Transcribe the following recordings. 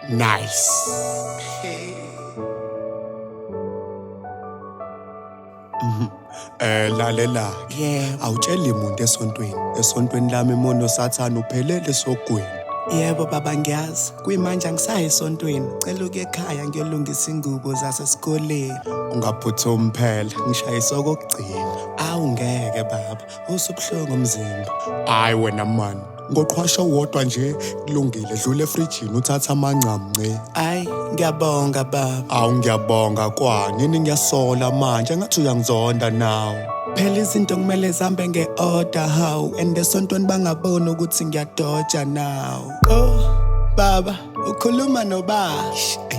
Nice. Lalela ke. Yebo. Awutsheli muntu esontweni. Esontweni lami imono sathane uphelele esogweni. Yebo baba, ngiyazi. Kuyimanje angisayi esontweni. Cela ukuya ekhaya ngiyolungisa ingubo zasesikoleni. Ungaphuthumi phela, ngishayisa okokugcina. Awu ngeke baba, usubuhlungu umzimba. Hayi wena man, ngoqhwasha wodwa nje kulungile, dlula efrijini uthatha amancamnce. Ayi, ngiyabonga baba. Awu ngiyabonga kwa, nini ngiyasola manje ngathi uyangizonda nawe. Phela izinto kumele zihambe nge-order, hawu, and esontweni bangaboni ukuthi ngiyadoja now. Oh, baba, ukhuluma noba? Ey,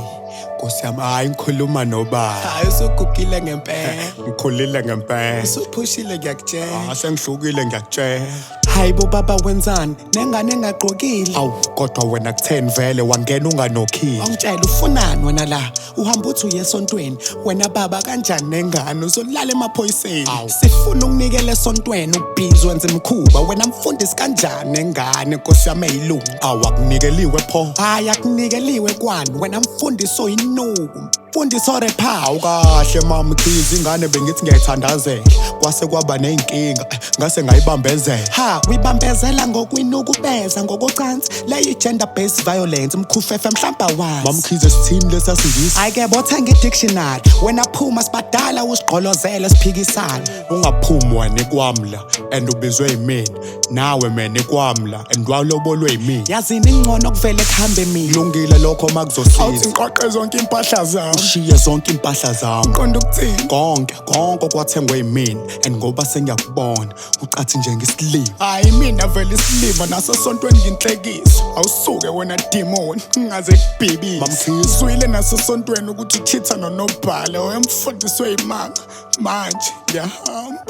Nkosi yami, hayi ngikhuluma nobaba. Hayi usugugile ngempela. Ngikhulile ngempela. Usuphushile ngiyakutshela. Ah, sengihlukile ngiyakutshela. Hayi bo baba, wenzani? Nengane engagqokile. Awu kodwa wena kutheni vele wangena unganokhile? Awungitshela ufunani wena la? Uhamba uthi uye esontweni. Wena baba kanjani nengane uzolala emaphoyiseni? Awu. Sifuna ukunikela esontweni ubhizi wenza imikhuba. Wena mfundisi kanjani nengane Nkosi yami eyilungu? Awu akunikeliwe pho. Hayi akunikeliwe kwani wena mfundisi oyinuku. Mfundisi orepha. Awu kahle mamkhize, ingane bengithi ngiyayithandazela. Kwase kwaba ney'nkinga, ngase ngayibambezela. Ha, uyibambezela ngokuyinukubeza ngokocansi. Leyi gender based violence mkhufefe mhlawumbe awazi. Mamkhize sithini lesa singisi? Hayi ke bothenga i-dictionary. Wena phuma sibadala usigqolozele siphikisane. Ungaphumi wena ikwami la and ubizwe yimina. Nawe mina ikwami la and walobolwe yimina. Yazini ingcono kuvele kuhambe mina. Kulungile lokho Awuthi makuzosiza. ngiqoqe zonke impahla zami. Ushiye zonke impahla zami. Qonda ukuthini? Konke konke okwathengwe yimina and ngoba sengiyakubona ucathi nje ngisilima. Hayi mina vele isilima nasesontweni nginhlekisa. Awusuke wena demon ngingaze kubhibise. Mamkhize. Zwile nasesontweni ukuthi uchitha nonobhala wemfundiswe imanga. Manje ngiyahamba.